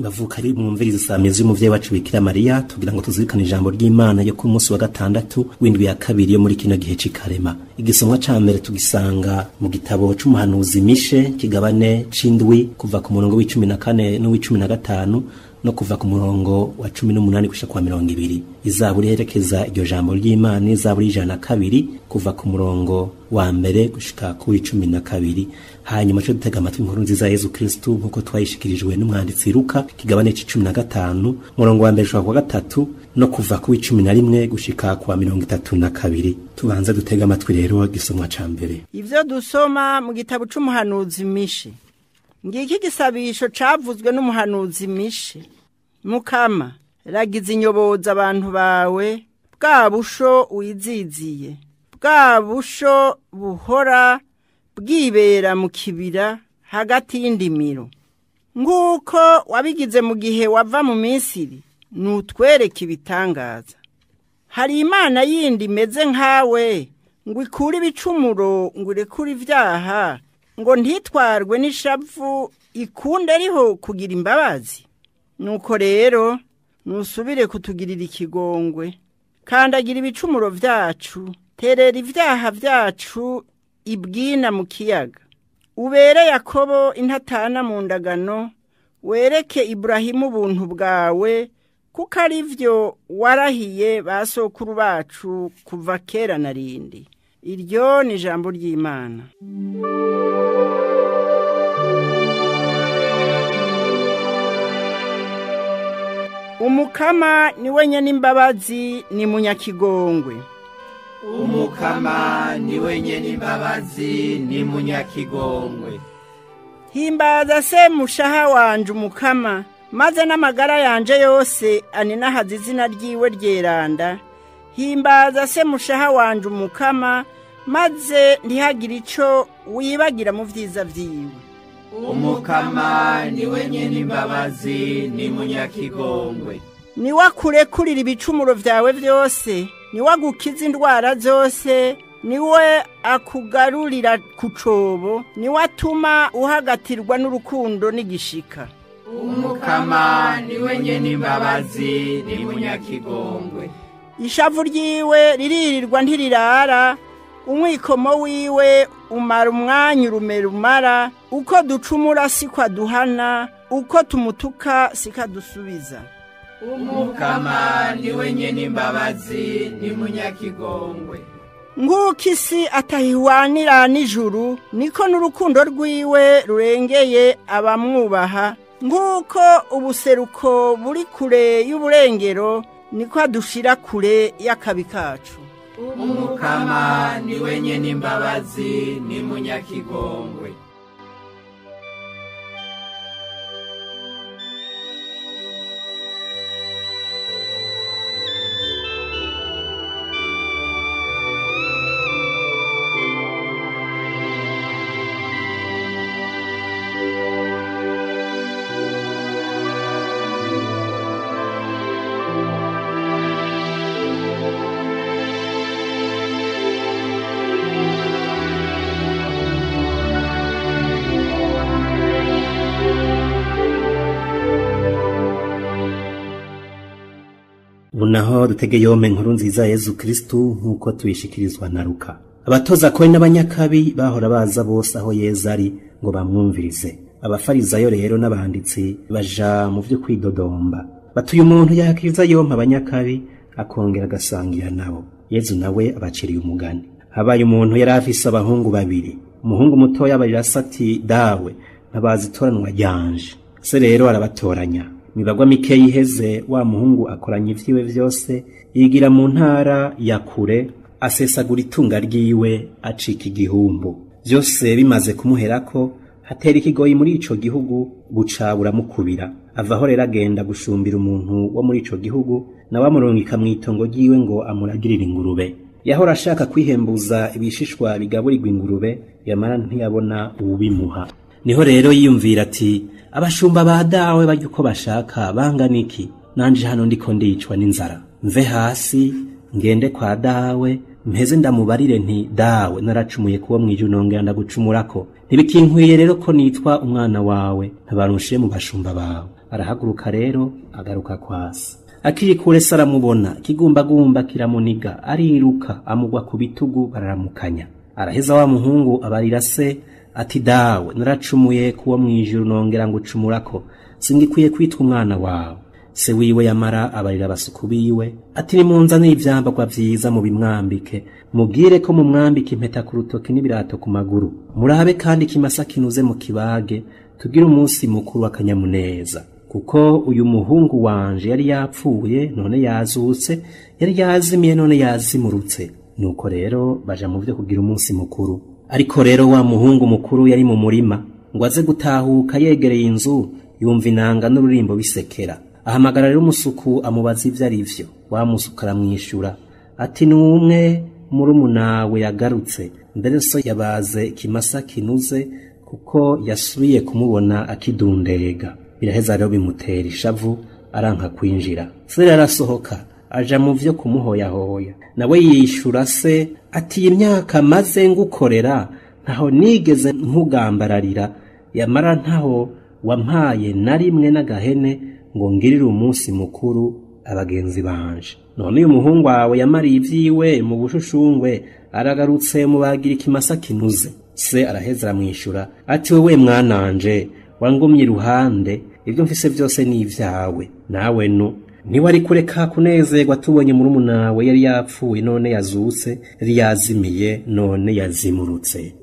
Bavuka ari mwumviriza isamirizi y'umuvyeyi wacu Bikira Mariya, tugira ngo tuzirikane ijambo ry'Imana yo ku munsi wa gatandatu w'indwi ya kabiri yo muri kino gihe c'ikarema. Igisomwa ca mbere tugisanga mu gitabo c'umuhanuzi Mishe, kigabane c'indwi, kuva ku murongo w'14 n'uw'15 no kuva ku murongo wa 18 gushika kwa 20. Izaburi iherekeza iryo jambo ry'Imana, izaburi 102 kuva ku murongo wa mbere gushika ku 12. Hanyuma cyo dutega amatwi inkuru nziza ya Yezu Kristu nkuko twayishikirijwe n'umwanditsi Luka, kigabane c'15 murongo wa mbere gushika ku wa 3 no kuva ku 11 gushika ku 32. Tubanze dutega amatwi rero igisomwa ca mbere. Ivyo dusoma mu gitabo c'umuhanuzi Mishe. Ngiki gisabisho cavuzwe n'umuhanuzi Mishe. Mukama, ragiza inyoboza abantu bawe, bwa busho wiziziye, bwa busho buhora bwibera mu kibira hagati y'indimiro. Nk'uko wabigize mu gihe wava mu Misiri, nutwereke ibitangaza. Hari imana yindi imeze nkawe, ngo ikure ibicumuro, ngo irekure ivyaha, ngo ntitwarwe n'ishavu, ikunde ariho kugira imbabazi. Nuko rero nusubire kutugirira ikigongwe, kandagira ibicumuro vyacu, terera ivyaha vyacu ibwina mu kiyaga. Ubere Yakobo intatana mu ndagano, wereke Iburahimu ubuntu bwawe, kuko ari vyo warahiye ba sokuru bacu kuva kera na rindi. Iryo ni ijambo ry'Imana. Umukama ni wenyene imbabazi, ni munyakigongwe. Umukama ni wenyene imbabazi, ni munyakigongwe. Himbaza se mushaha wanje Umukama, maze n'amagara yanje yose aninahaza izina ryiwe ryeranda. Himbaza se mushaha wanje Umukama, maze ntihagire ico wibagira mu vyiza vyiwe. Umukama ni wenyene imbabazi, ni munyakigongwe. Niwe akurekurira ibicumuro vyawe vyose, niwe agukiza indwara zose, niwe akugarurira ku cobo, niwe atuma uhagatirwa n'urukundo n'igishika. Umukama ni wenyene imbabazi, ni munyakigongwe. Ishavu ryiwe riririrwa ntirirara, umwikomo wiwe umara umwanya urume rumara. Uko ducumura siko aduhana, uko tumutuka siko adusubiza. Umukama ni wenyene imbabazi, ni munyakigongwe. Nk'uko isi atahihwanira n'ijuru, niko n'urukundo rwiwe rurengeye abamwubaha. Nk'uko ubuseruko buri kure y'uburengero, niko adushira kure y'akabi kacu. Umukama ni wenyene imbabazi, ni munyakigongwe. Unaho dutege yome nkuru nziza Yezu Kristu nkuko tuyishikirizwa na Luka. Abatoza kwe n'abanyakabi bahora baza bose aho Yezu ari ngo bamwumvirize. Abafarizayo rero n'abanditsi baja mu vyo kwidodomba. Batuye umuntu yakiriza yompa abanyakabi akongera agasangira nabo. Yezu nawe abaciriye umugani. Habaye umuntu yari afise abahungu babiri. Umuhungu mutoya abarira se ati: "Dawe, ntabazi itoranwa ryanje." Se rero arabatoranya. Mibagwa mikeyi iheze, wa muhungu akoranya ivyiwe vyose, yigira mu ntara ya kure, asesagura itunga ryiwe, acika igihumbu. Vyose bimaze kumuherako, hatera ikigoyi muri ico gihugu, buca buramukubira. Avaho rero agenda gushumbira umuntu wo muri ico gihugu, nawe amurungika mw'itongo ryiwe ngo amuragirire ingurube. Yahora ashaka kwihembuza ibishishwa bigaburirwa ingurube, yamara ntiyabona uwubimuha. Niho rero yiyumvira ati: "Abashumba ba dawe barya uko bashaka bangana iki? Nanje hano ndiko ndicwa n'inzara. Mve hasi ngende kwa dawe, mpeze ndamubarire nti: Dawe, naracumuye kuba mw'ijuru nongera ndagucumurako. Ntibikinkwiye rero ko nitwa umwana wawe, ntabarushe mu bashumba bawe." Arahaguruka rero agaruka kwa se. Akiri kure se aramubona, ikigumbagumba kiramuniga, ariruka amugwa ku bitugu bararamukanya. Araheza wa muhungu abarira se ati: dawe, naracumuye kuwo mw'ijuru, nongera ngucumurako, singikwiye kwitwa umwana wawe. Se wiwe yamara abarira abasuku biwe ati: nimunzanire ivyambarwa vyiza mubimwambike, mubwire ko mumwambike impeta ku rutoki n'ibirato ku maguru. Murabe kandi ikimasa kinuze mu kibage, tugire umunsi mukuru w'akanyamuneza, kuko uyu muhungu wanje yari yapfuye none yazutse, yari yazimiye none yazimurutse. Nuko rero baja mu vyo kugira umunsi mukuru. Ariko rero wa muhungu mukuru yari mu murima, ngo aze gutahuka yegereye inzu, yumva inanga n'ururimbo bisekera. Ahamagara rero umusuku amubaza ivyo ari vyo. Wa musuku aramwishura ati: ni umwe murumunawe yagarutse, mbere so yabaze ikimasa kinuze kuko yasubiye kumubona akidundega. Biraheza rero bimutera ishavu, aranka kwinjira. Se rero arasohoka aja mu vyo kumuhoyahoya. Nawe yishura se ati: iyi myaka maze ngukorera ntaho nigeze nkugambararira, yamara ntaho wampaye na rimwe n'agahene ngo ngirire umunsi mukuru abagenzi banje. None uyu muhungu wawe yamariye ivyiwe mu bushushungwe, aragarutse mubagira ikimasa kinuze. Se araheza aramwishura ati: wewe mwananje, wangumye iruhande, ibyo mfise byose ni ivyawe. Nawe nu ntiwari kureka kunezerwa tubonye murumunawe yari yapfuye none yazutse, yari yazimiye none yazimurutse.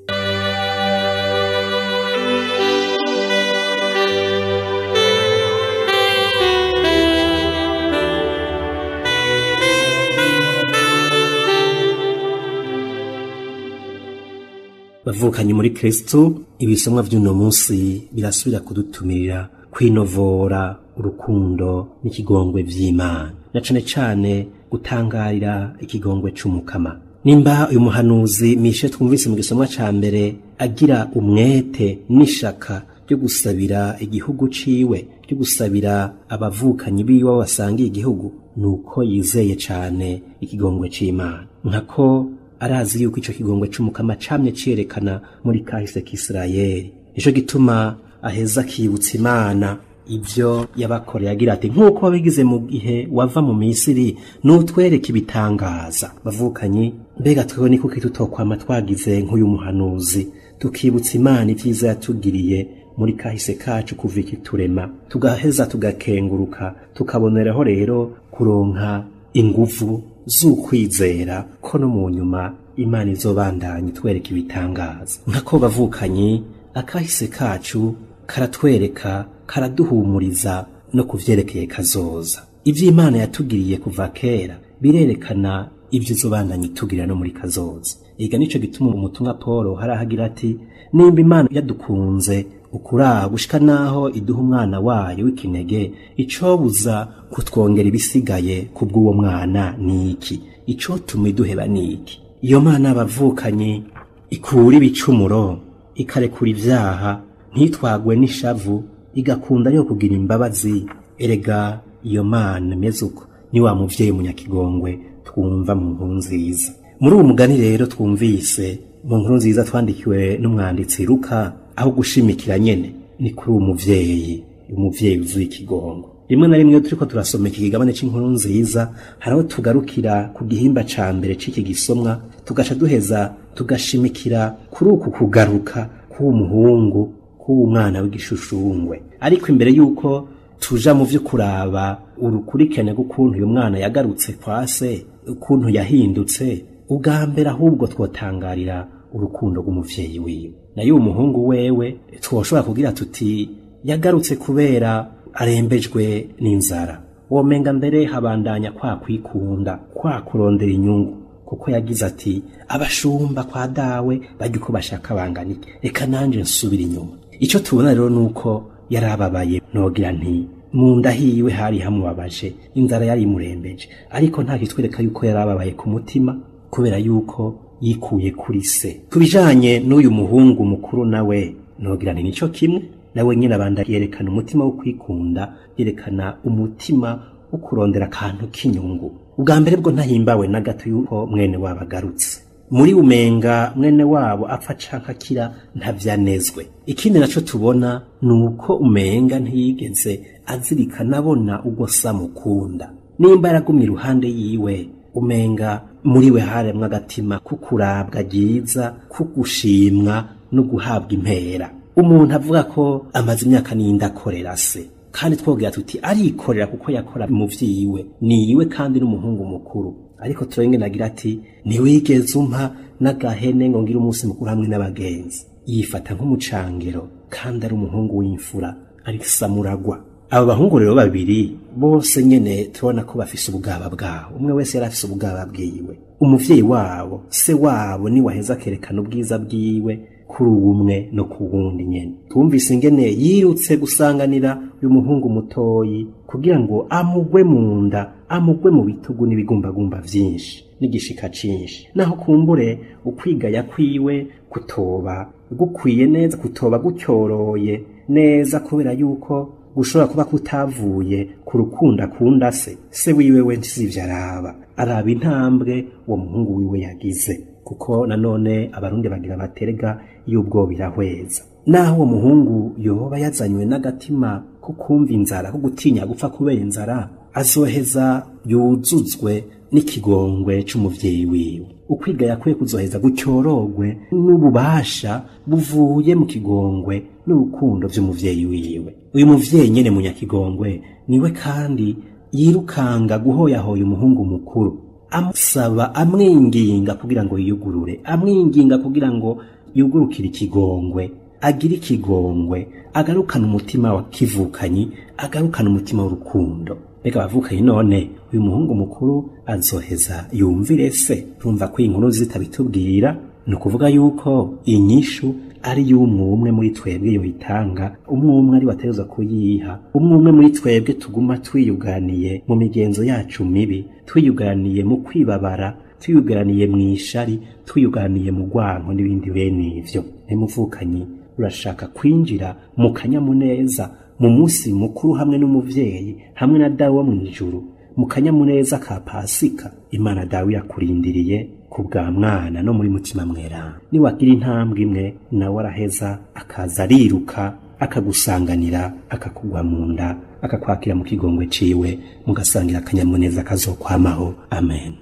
Bavukanye muri Kristo, ibisomwa vy'uno munsi birasubira kudutumirira kwinovora urukundo n'ikigongwe vy'Imana, na cane cane gutangarira ikigongwe c'Umukama. Nimba uyu muhanuzi Mishe twumvise mu gisomwa ca mbere agira umwete n'ishaka ryo gusabira igihugu ciwe, ryo gusabira abavukanyi biwe basangiye igihugu, nuko yizeye cane ikigongwe c'Imana. Nkako arazi yuko ico kigongwe c'Umukama camye ciyerekana muri kahise k'Isirayeli. Nico gituma aheza akibutsa Imana ivyo yabakoreye agira ati: nk'uko wabigize mu gihe wava mu Misiri, nutwereke ibitangaza. Bavukanyi, mbega twewe ni kuki tutokwama twagize nk'uyu muhanuzi, tukibutsa Imana ivyiza yatugiriye muri kahise kacu kuva ikiturema, tugaheza tugakenguruka, tukaboneraho rero kuronka inguvu z'ukwizera ko no mu nyuma Imana izobandanya itwereka ibitangaza. Nkako bavukanyi, akahise kacu karatwereka, karaduhumuriza no kuvyerekeye kazoza. Ivyo Imana yatugiriye kuva kera birerekana ivyo izobandanya itugirira no muri kazoza. Ega nico gituma umutumwa Paul harahagira ati: nimba Imana yadukunze ukuraha gushika naho iduha umwana wayo w'ikinege, icobuza kutwongera ibisigaye kubw'uwo mwana niki? Icotuma iduheba niki? Iyo Mana abavukanyi ikura ibicumuro, ikarekura ivyaha, ntitwagwe n'ishavu, igakunda yo kugira imbabazi. Erega iyo Mana imeze uko ni wa muvyeyi munyakigongwe twumva mu nkuru nziza. Muri uwo mugani rero twumvise mu nkuru nziza twandikiwe n'umwanditsi Luka, aho gushimikira nyene ni kuri uwo muvyeyi, umuvyeyi wuzuye ikigongo. Rimwe na rimwe iyo turiko turasoma iki kigabane c'inkuru nziza, haraho tugarukira ku gihimba ca mbere c'iki gisomwa, tugaca duheza tugashimikira kuri uku kugaruka k'uwo muhungu, k'uwo mwana w'igishushungwe. Ariko imbere yuko tuja mu vyo kuraba urukurikirane rw'ukuntu uyu mwana yagarutse kwa se, ukuntu yahindutse, ubwa mbere ahubwo twotangarira urukundo rw'umuvyeyi wiwe. Nayo umuhungu wewe twoshobora kugira tuti yagarutse kubera arembejwe n'inzara. Womenga mbere habandanya kwa kwikunda, kwa kurondera inyungu, kuko yagize ati: abashumba kwa dawe barya uko bashaka banganike, reka nanje nsubira inyuma. Ico tubona rero nuko yarababaye, nogira nti mu nda hiwe hari hamubabaje, inzara yari imurembeje, ariko nta kitwereka yuko yarababaye ku mutima, kubera yuko yikuye kuri se. Kubijanye n'uyu muhungu mukuru nawe nogira nti nico kimwe, nawe nyine abanda yerekana umutima wo kwikunda, yerekana umutima wo kurondera akantu k'inyungu. Ubwa mbere bwo ntahimbawe na gato yuko mwene wabagarutse. Muri umenga mwene wabo apfa canke akira ntavyanezwe. Ikindi naco tubona nuko umenga ntiyigeze azirikana abona ubwo samukunda. Nimba yaragumye iruhande yiwe, umenga muri we haremwe agatima kukurabwa ryiza, kugushimwa no guhabwa impera. Umuntu avuga ko amaze imyaka n'iyindi akorera se, kandi twogera tuti arikorera kuko yakora mu vyiwe, niwe kandi n'umuhungu mukuru. Ariko turenge nagira ati ntiwigeze umpa n'agahene ngo ngire umunsi mukuru hamwe n'abagenzi. Yifata nk'umucangero kandi ari umuhungu w'imfura, ari samuragwa. Aba bahungu rero babiri bose nyene tubona ko bafise ubugaba bwabo, umwe wese yari afise ubugaba bwiwe. Umuvyeyi wabo, se wabo, ni waheza akerekana ubwiza bwiwe kuri umwe no ku wundi nyene. Twumvise ingene yirutse gusanganira uyu muhungu mutoyi kugira ngo amugwe mu nda, amugwe mu bitugu n'ibigumbagumba vyinshi n'igishika cinshi. Naho kumbure ukwigaya kwiwe kutoba gukwiye neza, kutoba gucyoroye neza, kubera yuko gushobora kuba kutavuye ku rukundo akunda se. Se wiwe we nsivyo araba, araba intambwe uwo muhungu wiwe yagize, kuko nanone abarundi bagira baterega y'ubwo birahweza. Naho uwo muhungu yoba yazanywe n'agatima ko kumva inzara, ko gutinya gupfa kubera inzara, azoheza yuzuzwe n'ikigongwe c'umuvyeyi wiwe. Ukwiga yakwiye kuzoheza gucyorogwe n'ububasha buvuye mu kigongwe n'urukundo vy'umuvyeyi wiwe. Uyu muvyeyi nyene munyakigongwe niwe kandi yirukanga guhoyahoya umuhungu mukuru, amusaba, amwinginga kugira ngo yiyugurure, amwinginga kugira ngo yugurukire ikigongwe, agire ikigongwe, agarukane umutima wa kivukanyi, agarukane umutima w'urukundo. Mbega abavukanyi none uyu muhungu mukuru azoheza yumvire se? Urumva ko inkuru zitabitubwira. Ni ukuvuga yuko inyishu ari y'umwe umwe muri twebwe yoyitanga, umwe umwe ari wategerezwa kuyiha, umwe umwe muri twebwe tuguma twiyuganiye mu migenzo yacu mibi, twiyuganiye mu kwibabara, twiyuganiye mu ishari, twiyuganiye mu rwanko n'ibindi bene ivyo. Ntimuvukanyi, urashaka kwinjira mu kanyamuneza mu munsi mukuru hamwe n'umuvyeyi, hamwe na Dawe wo mw'ijuru, mu kanyamuneza ka Pasika? Imana Dawe irakurindiriye ku bwa mwana no muri mutima mweranda. Niwagira intambwe imwe, nawe araheza akaza ariruka akagusanganira, akakugwa mu nda, akakwakira mu kigongwe ciwe, mugasangira akanyamuneza kazokwamaho. Amen.